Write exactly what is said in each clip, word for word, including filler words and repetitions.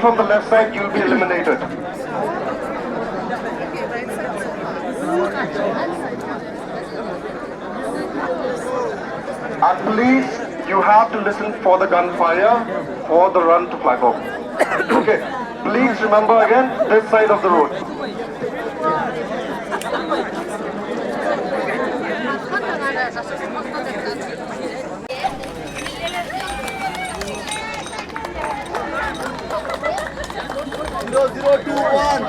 From the left side, you'll be eliminated. And please, you have to listen for the gunfire for the run to flag off. Okay, please remember again, this side of the road. Zero zero two one.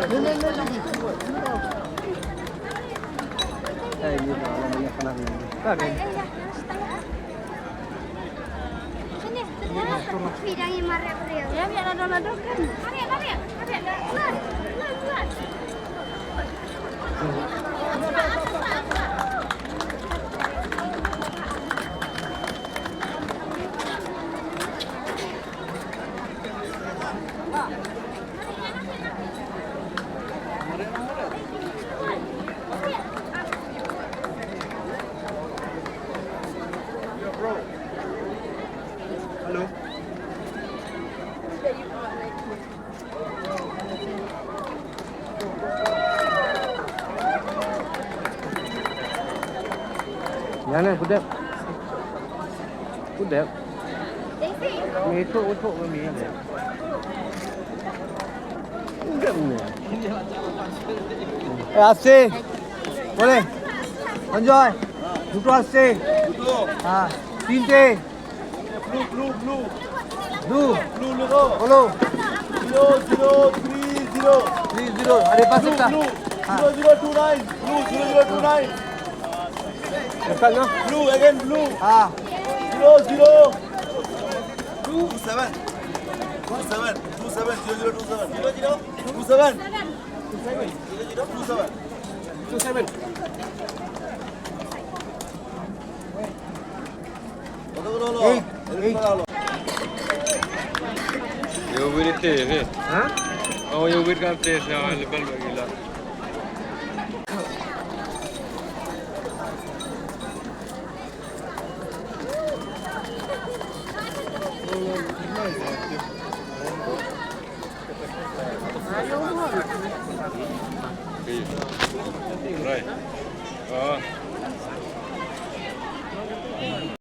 Ïa ne, kudep. Kudep. Mi tu, utu, mi ne. Kudep ne. Eh, aste. Boleh. Enjoy. Duduk aste. Ha. Tinte. Blue, blue, blue. Blue. Blue, blue, go. Follow. Zero zero three zero. Three zero. Ada pasal tak? Blue. Ha. Zero zero two nine. Blue, zero zero two nine. Pasal no? Blue, again blue. Ha. Zero zero. Two seven. Two seven. Two seven. Zero zero two seven. Zero zero. Two seven. Two seven. Two seven. Eight, eight. Yo, wait it, eh? Ha? Oh, yo, wait kan test na level ba gila. Right. Ah.